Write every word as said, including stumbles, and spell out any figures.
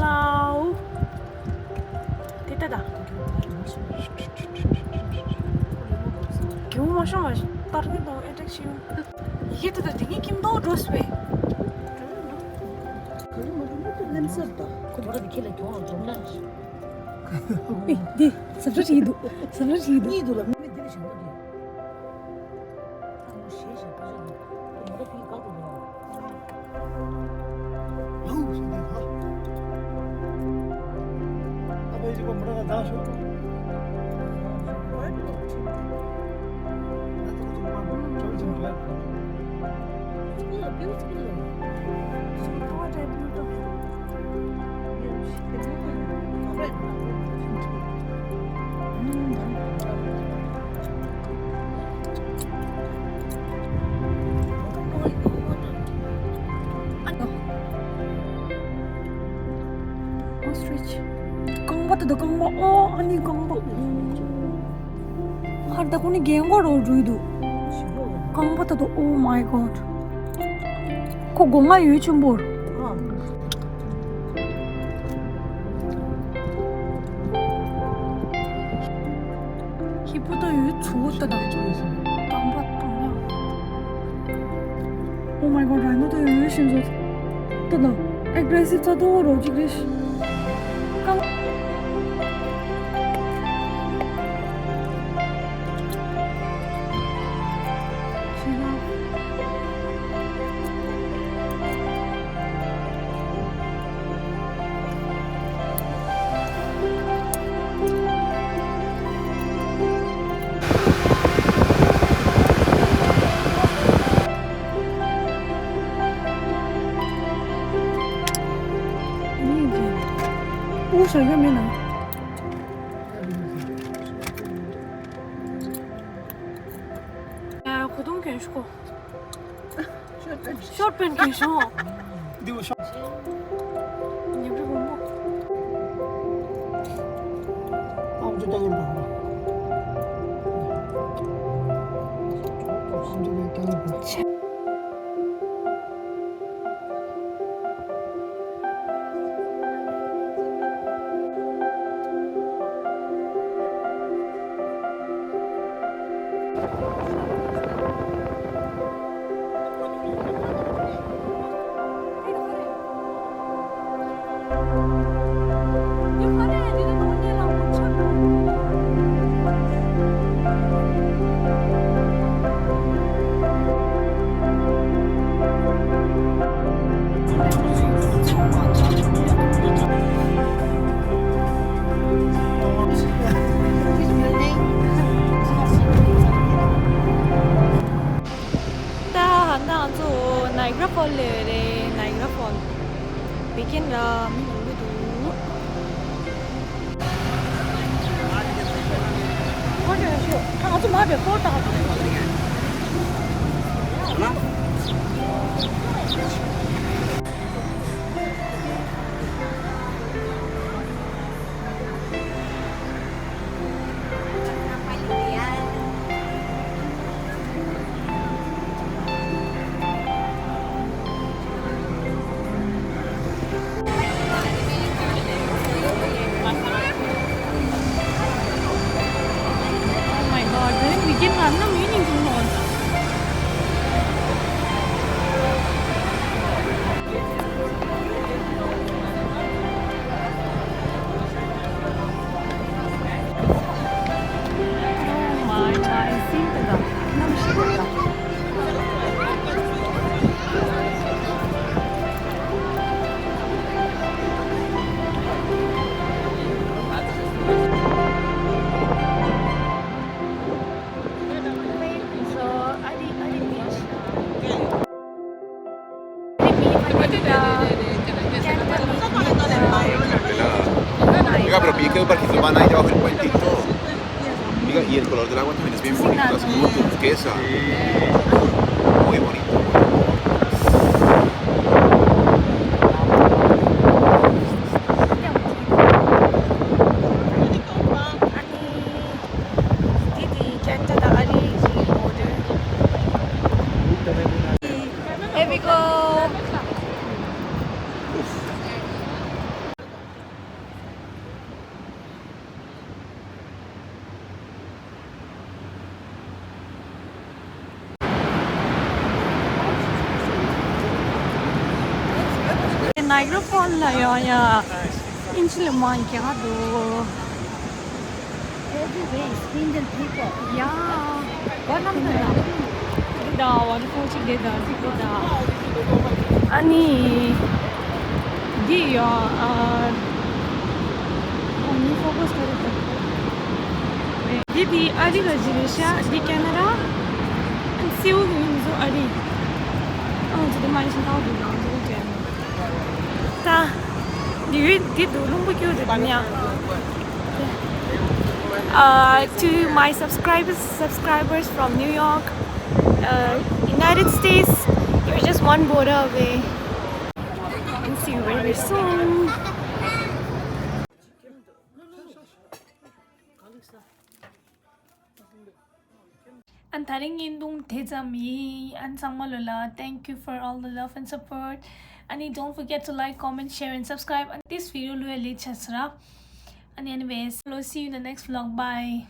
ལའོ། དེ་ལྟ་ད། རྒྱུ་མ་ཤོང་བ་ལྟར་གྱི་དང་ཨེ་ཏྲེག་ཤིང་། ཡི་གེ་དེ་ལྟ་དེ་ངའི་ཁྱིམ་ཐོག་འགྲོ་སུ་བས། ལེམ་སར་ད། ཁོ་མོ་ར་དེ་ཁྱེད་ལ་གྱོང་ལ་གྱོང་ན། ཨེ་འདི་ཟབ་ར་ཞིག་འདུག་ཟབ་ར་ཞིག་འདུག་གཉིས་འདུག་ལ་མི་འདི་ལ་བྱང་ཐབས་ཀྱི། ཨ་མོ་ཞེས་བྱ་ཕ་ཆགས་འདུག་ཁོ་མོ་ར་ཕི་ག་གོ་འདུག་ལའོ་ཞེས་འདི་ཧ། ཨ་ཕའི་ཅིག་པ་མོ་ར་ང་དང་ཤོག Ostrich. རྐང་པ་ད་ད་རྐང་པ། ཨོ་ཨ་ནི་རྐང་པ། ཧར་ད་ཁོ་ནི་རྒན་གོག་རོ་འགྲོ་ཡི་འདུག་རྐང་པ་ད་ད། Oh my god. ཁོ་སྒོ་ང་ཡོད་ཆེན་པོར། ཁྱི་པོ་ད་ཡོད་ཚུགས་ད་ད། རྐང་པ་དང་ཡང་། Oh my god, rhino ད་ཡོད་ཤིན་ཚོ། ད་ད། Aggressive ད་དོ་རོ་ཅིག་རེད། རྐང་། ཤི་ར། ཨུ་ཞང་ཡོད་མེད་ན། ཨ་གོ་དུང་གན་ཤོ། ཤོར་པན་གན་ཤོ། འདི་བ་ཤོ། ཉབ་རི་བོང་བུ། ཨམ་ཅོ་ཏང་ཡོད་པ། ཨམ་ཅོ་ཏང་ཡོད་པ། ད་ཧ་ད་ང་ཚོ་Niagara Fall ལ་རེད། Niagara Fall བི་ཀན་ར་མི་མང་པོ་འདུག་ཁོ་ཚོས་ཤོད། ཁ་ང་ཚོ་མ་བའི་ཧྥོ་ཏག Oh my god, then we can run the meeting tomorrow. Oh my god, see the number. Oiga, pero pide que un barquito van a ir abajo el puentito. Mira, y el color del agua también es bien bonito, es como turquesa. Muy bonito. Here we go. Niagara Falls ལ་ཡོང་ཡ། ཨིན་ཇི་ལ་མང་རྒྱག་འདུག Everywhere is Indian people. Yeah. What number? འདི་ད་ཝ་ཊར་ཕོལ་ཅིག་འདི་ད་འདི་ད། ཨ་ནི། འདི་ཡ། ཨ། ཨ་ནི་ཕོ་ཀས་ག་རེ་ད། འདི་འདི་ཨ་རི་ག་ཅི་རེད་ཤག་འདི་ཁེ་ན་ཌ། ཨ་ནི་སེའུ་གི་མིང་ཚོ་ཨ་རི། ཨ་ང་ཚོ་འདི་མ་ཡིན་ཞིང་ཐག་འདི་ནང་ཚོ་ཅན། ད། འདི་འདི་འདུག་རླུང་བུ་སྐྱོ་འདུག་ཉ། Uh, to my subscribers, subscribers from New York, uh, United States, you're just one border away. And see you very, very soon. ཨན་ད་རིང་བརྙན་ཐུང་དེ་ཙམ་ཡིན། ཨན་ཚང་མ་ལོ་ལ། Thank you for all the love and support. ཨ་ནི་don't forget to like, comment, share and subscribe. And this video ལོས་ལས་ཆ་སི་ར། And anyways, we'll see you in the next vlog. Bye.